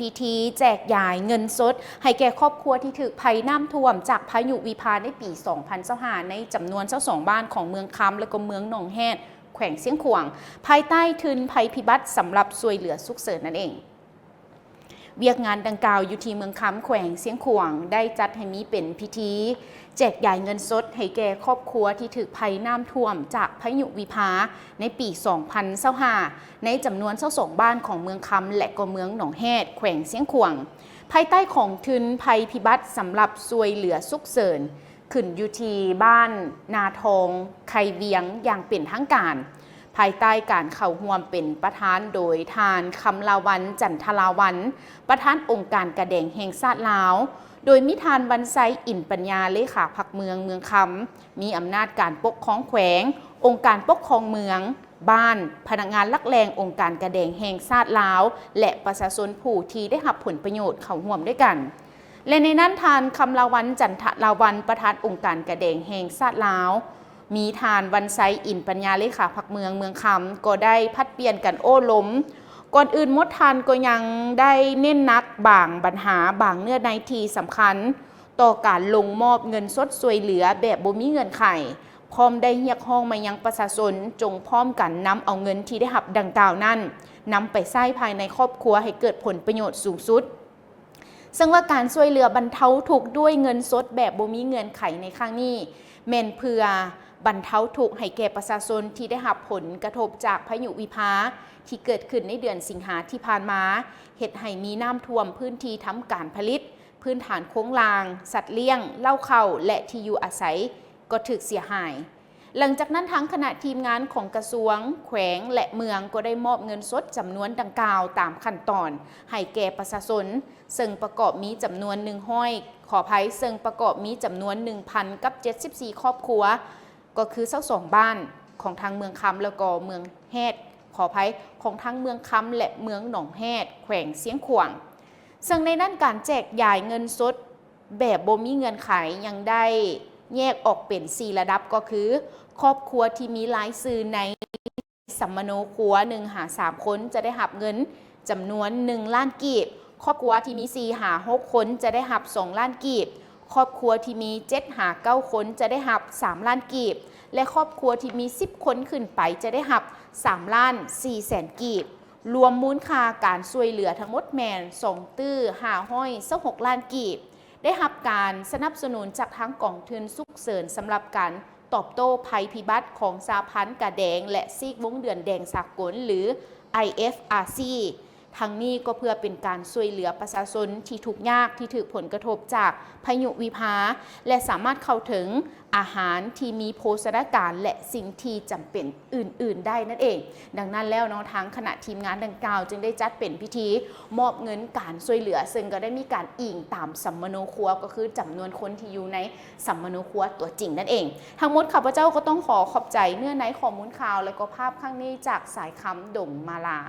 ພິທີແຈກຢາຍເງິນສົດໃຫ້ແກ່ຄອບຄົວທີ່ຖືກໄພນ້ຳຖ້ວມຈາກພາຍຸວິພາໃນປີສອງພັນຊາວຫ້າ ໃນຈຳນວນຊາວສອງບ້ານຂອງເມືອງຄຳ ແລະກໍເມືອງໜອງແຮດ ແຂວງຊຽງຂວາງ ພາຍໃຕ້ທຶນໄພພິບັດສຳລັບຊ່ວຍເຫຼືອສຸກເສີນນັ້ນເອງ. ວຽກງານດັ່ງກ່າວຢູ່ທີ່ເມືອງຄຳ ແຂວງຊຽງຂວາງ ໄດ້ຈັດໃຫ້ມີເປັນພິທີແຈກຢາຍເງິນສົດໃຫ້ແກ່ຄອບຄົວທີ່ຖືກໄພນ້ຳຖ້ວມຈາກພາຍຸວິພາໃນປີສອງພັນຊາວຫ້າ ໃນຈຳນວນຊາວສອງບ້ານຂອງເມືອງຄຳ ແລະກໍເມືອງໜອງແຮດ ແຂວງຊຽງຂວາງ ພາຍໃຕ້ຂອງທຶນໄພພິບັດສຳລັບຊ່ວຍເຫຼືອສຸກເສີນ ຂຶ້ນຢູ່ທີ່ບ້ານນາທອງ ໄຄວຽງ ຢ່າງເປັນທາງການ ພາຍໃຕ້ການເຂົ້າຮ່ວມເປັນປະທານໂດຍທ່ານ ຄຳລາວັນ ຈັນທະລາວັນ ປະທານອົງການກາແດງແຫ່ງຊາດລາວ, ໂດຍມີທ່ານ ວັນໄຊ ອິນປັນຍາ ເລຂາພັກເມືອງເມືອງຄຳ, ມີອຳນາດການປົກຄອງແຂວງ, ອົງການປົກຄອງເມືອງ, ບ້ານ, ພະນັກງານຫຼັກແຫຼ່ງອົງການກາແດງແຫ່ງຊາດລາວ ແລະ ປະຊາຊົນຜູ້ທີ່ໄດ້ຮັບຜົນປະໂຫຍດເຂົ້າຮ່ວມດ້ວຍກັນ. ແລະ ໃນນັ້ນທ່ານ ຄຳລາວັນ ຈັນທະລາວັນ ປະທານອົງການກາແດງແຫ່ງຊາດລາວ, ມີທ່ານ ວັນໄຊ ອິນປັນຍາ ເລຂາພັກເມືອງເມືອງຄຳ ກໍໄດ້ຜັດປ່ຽນກັນໂອ້ລົມ. ກ່ອນອື່ນໝົດທ່ານກໍຍັງໄດ້ເນັ້ນໜັກບາງບັນຫາ, ບາງເນື້ອໃນທີ່ສຳຄັນ ຕໍ່ການລົງມອບເງິນສົດຊ່ວຍເຫຼືອແບບບໍ່ມີເງື່ອນໄຂ, ພ້ອມໄດ້ຮຽກຮ້ອງມາຍັງປະຊາຊົນ ຈົ່ງພ້ອມກັນນຳເອົາເງິນທີ່ໄດ້ຮັບດັ່ງກ່າວນັ້ນ ນຳໄປໃຊ້ພາຍໃນຄອບຄົວໃຫ້ເກີດຜົນປະໂຫຍດສູງສຸດ. ເຊິ່ງວ່າການຊ່ວຍເຫຼືອບັນເທົາທຸກດ້ວຍເງິນສົດແບບບໍ່ມີເງື່ອນໄຂໃນຄັ້ງນີ້ ແມ່ນເພື່ອບັນເທົາທຸກໃຫ້ແກ່ປະຊາຊົນທີ່ໄດ້ຮັບຜົນກະທົບຈາກພາຍຸວິພາ ທີ່ເກີດຂຶ້ນໃນເດືອນສິງຫາທີ່ຜ່ານມາ, ເຮັດໃຫ້ມີນ້ຳຖ້ວມພື້ນທີ່ທຳການຜະລິດ, ພື້ນຖານໂຄງລ່າງ, ສັດລ້ຽງ, ເລົ້າເຂົ້າ ແລະ ທີ່ຢູ່ອາໄສກໍຖືກເສຍຫາຍ. ຫຼັງຈາກນັ້ນ, ທາງຄະນະທີມງານຂອງກະຊວງ, ແຂວງ ແລະ ເມືອງ ກໍໄດ້ມອບເງິນສົດຈຳນວນດັ່ງກ່າວຕາມຂັ້ນຕອນໃຫ້ແກ່ປະຊາຊົນ, ເຊິ່ງປະກອບມີຈຳນວນໜຶ່ງຮ້ອຍ, ຂໍອະໄພ, ເຊິ່ງປະກອບມີຈຳນວນໜຶ່ງພັນກັບເຈັດສິບສີ່ຄອບຄົວ, ກໍຄືຊາວສອງບ້ານຂອງທາງເມືອງຄຳ ແລ້ວກໍເມືອງແຮດ, ຂໍອະໄພ, ຂອງທາງເມືອງຄຳ ແລະ ເມືອງໜອງແຮດ ແຂວງຊຽງຂວາງ. ເຊິ່ງໃນນັ້ນການແຈກຢາຍເງິນສົດແບບບໍ່ມີເງື່ອນໄຂຍັງໄດ້ແຍກອອກເປັນສີ່ລະດັບ ກໍຄື ຄອບຄົວທີ່ມີລາຍຊື່ໃນສຳມະໂນຄົວ ໜຶ່ງຫາສາມຄົນ ຈະໄດ້ຮັບເງິນຈຳນວນໜຶ່ງລ້ານກີບ, ຄອບຄົວທີ່ມີສີ່ຫາຫົກຄົນ ຈະໄດ້ຮັບສອງລ້ານກີບ, ຄອບຄົວທີ່ມີເຈັດຫາເກົ້າຄົນ ຈະໄດ້ຮັບສາມລ້ານກີບ ແລະ ຄອບຄົວທີ່ມີສິບຄົນຂຶ້ນໄປ ຈະໄດ້ຮັບສາມລ້ານສີ່ແສນກີບ. ລວມມູນຄ່າການຊ່ວຍເຫຼືອທັງໝົດແມ່ນສອງຕື້ຫ້າຮ້ອຍຊາວຫົກລ້ານກີບ, ໄດ້ຮັບການສະໜັບສະໜູນຈາກທາງກອງທຶນສຸກເສີນສຳລັບການຕອບໂຕ້ໄພພິບັດຂອງສະຫະພັນກາແດງ ແລະ ຊີກວົງເດືອນແດງສາກົນ ຫຼື ໄອເອັຟອາຊີ. ທັງນີ້ກໍເພື່ອເປັນການຊ່ວຍເຫຼືອປະຊາຊົນທີ່ທຸກຍາກ ທີ່ຖືກຜົນກະທົບຈາກພາຍຸວິພາ ແລະ ສາມາດເຂົ້າເຖິງອາຫານທີ່ມີໂພຊະນາການ ແລະ ສິ່ງທີ່ຈຳເປັນອື່ນໆໄດ້ນັ້ນເອງ. ດັ່ງນັ້ນແລ້ວເນາະ, ທາງຄະນະທີມງານດັ່ງກ່າວຈຶ່ງໄດ້ຈັດເປັນພິທີມອບເງິນການຊ່ວຍເຫຼືອ, ເຊິ່ງກໍໄດ້ມີການອີງຕາມສຳມະໂນຄົວ, ກໍຄືຈຳນວນຄົນທີ່ຢູ່ໃນສຳມະໂນຄົວຕົວຈິງນັ້ນເອງ. ທັງໝົດຂ້າພະເຈົ້າກໍຕ້ອງຂໍຂອບໃຈເນື້ອໃນຂໍ້ມູນຂ່າວ ແລະ ກໍພາບຄັ້ງນີ້ຈາກສາຍຄຳ ດົງມາລາ.